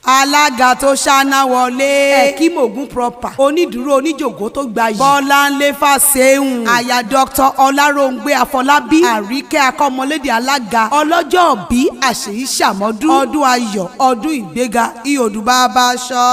Alága tó ṣáná wọlé. Ẹ̀kímògún proper. Onídùúró oníjòkó tó gbayì. Bọ́láńlé Fàṣẹ́hùn. Aya Dr. Ọláròǹgbé Àfọlábí. Àríkẹ́ Akọ́mọlédè alága. Ọlọ́jọ́ bí àṣeyí ṣàmọ́dún. Ọdún ayọ̀, ọdún ìgbéga. Ìhòdù bàbá aṣọ.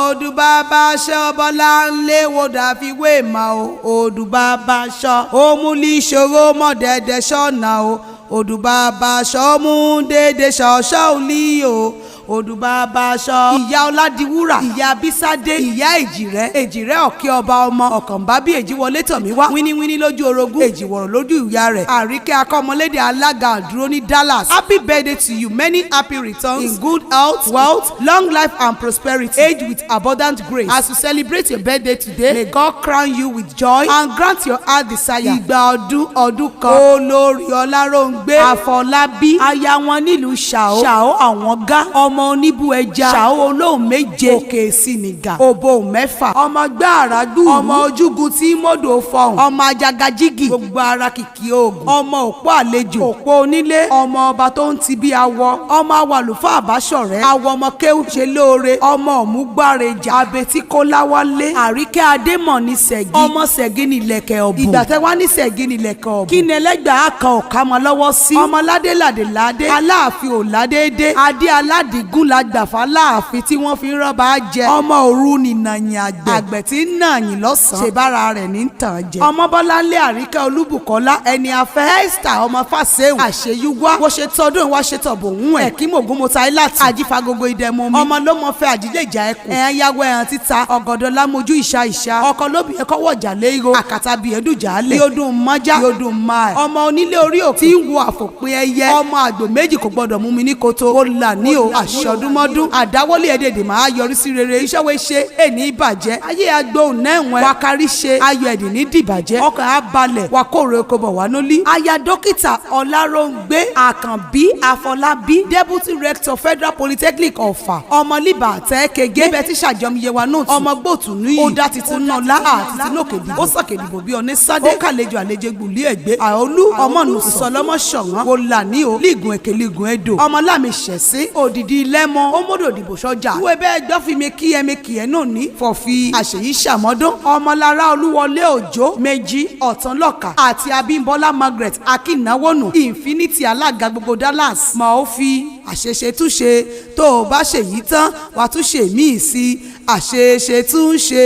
Odù bàbá aṣọ Bọ́láńlé wo dàbí wé mà o. Odù bàbá aṣọ. Òmùlí ìṣòro mọ̀dẹ̀dẹ̀ ṣọ̀nà o. Odù bàbá aṣọ mú dédé ṣọ̀ṣọ́ òlì o. Odù bàbá aṣọ. Ìyá Ọládìwúrà, ìyá Bísádé, ìyá Èjìrẹ́, Èjìrẹ́ ọ̀kẹ́ ọba ọmọ ọ̀kànbá bí èjì wọlé tọ̀ mí wá. Wíníwíní lójú orogún, èjì wọ̀rọ̀ lójú ìyá rẹ̀. Àríkẹ́ Akọ́mọlédè alága àdúró ní Dallas. Happy birthday to you, many happy returns in good health, wealth, long life and prosperity, age with abundant grace. As you celebrate your birthday today, may God crown you with joy and grant your heart desire. Ìgbà ọdún ọdún kan. Olórí Ọláròǹgbé Àfọlábí, aya wọn nílùú Ṣàó, Ṣàó àwọn gá, ọmọ oníbú ẹja, Ṣàó olóhùn méje, òkè sìnìgà, òbò mẹ́fà, ọmọ gbàrà gbùrú, ọmọ ojúgun tí mọ́dọ̀ fọhùn, ọmọ ajagajigi, gbogbo ara kìkì oògùn, ọmọ òpó àlejò, òpó onílé, ọmọ ọba tó ń ti bí awọ, ọmọ awàlùfáà àbáṣọ̀rẹ́, awọ ọmọ kéwù ṣe lóore, ọmọ òmùgbàrèjà, abetí kóláwálé, Àríkẹ́ Adémọ̀ ní Ṣẹ̀gí, ọmọ Ṣẹ̀gí ní ilẹ̀kẹ̀ ọ̀bùn. Ìgbà tẹ́ wá ní Ṣẹ̀gí ní ilẹ̀kẹ̀ ọ̀bùn, kí ni ẹlẹ́gbàá kan ọ̀ká mọ́ lọ́wọ́ sí? Ọmọ ládé ládé ládé, aláàfin ò ládéédé, adé aládìgún la gbàfà láàfin tí wọ́n fi ń rọ́bà jẹ. Ọmọ òru ni nàyìn àgbẹ̀, àgbẹ̀ tí ń nàyìn lọ́sàn-án, ṣèbára rẹ̀ ní tàn jẹ. Ọmọ Bọ́láńlé Àríkẹ́ Olúbùkọ́lá ẹni afẹ́, Esther ọmọ Fàṣẹ́hùn àṣeyúwá, wọ́n ṣe tọdún wá ṣe tọ̀bọ̀ òun ẹ̀ kí mògún mo ta ilá tì àjífagogo ìdẹ̀mú mi. Ọmọ ló mọ fẹ́ àjílẹ̀jà ẹkùn ẹ̀ yáwó ẹ̀hàn títa ọ̀gọ̀dọ̀ lámojú ìṣá ìṣá ọkọ lóbi ẹ̀kọ́ wọ̀jà léro àkàtà bíi ẹ̀dùjà lẹ̀ yóò dùn mọ́já yóò dùn máa ẹ̀. Ọmọ onílé orí òkè tí ń wo àfòpin ẹyẹ, ọmọ àgbò méjì kò gbọdọ̀ mú mi ní koto. Ó là ní o àṣọdúnmọ́dún àdáwọ́lé ẹ̀dẹ̀dẹ̀ máa yọrí sí rere. Iṣẹ́ wo ṣe èní ìbàjẹ́ ayé agbóhùn náà wákárí ṣe ayọ̀ ẹ̀dì ní dìbàjẹ́ ọkàn á balẹ̀ wà kóòrò eko bọ̀ wá nólí. Aya dókítà Ọláròǹgbé Àkànbí Àfọlábí, deputy rector, Federal Polytechnic Ọ̀fà, ọmọ libà àtẹ́kẹ́gẹ́ níbẹ̀ tí sàjọmíye wa náà ọmọ gbòòtù níyì ó dá titun náà lá àti tinú òkè dìbò ó sọ̀kè dìbò bí ọní sádé ó kàlejò àlejò gbùlí ẹ̀gbẹ́ àolú ọmọ nùsọ̀lọ́mọ ṣọ̀wọ́n wò là ní o lígun èké lígun èdò ọmọ lámì ṣẹ̀sí òdìdí lẹ́mọ ó mọ́dọ̀ òdìbò sọ́jà ìwé bẹ́ẹ̀ gbọ́ fi mi kí ẹmi kì ẹ́ náà ní fọ̀fì àṣeyí ṣàmọ́dún. Ọmọlára Olúwọlé Òjó Méjì Ọ̀tánlọ́kà àti Abímbọ́lá Margaret Akínáwónù Infinity alága gbogbo Dallas mọ̀ ó fi àṣeṣe túnṣe tó o bá ṣèyí tán wàá tún ṣe míì sí àṣeṣe túnṣe.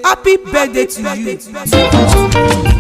Happy birthday to you.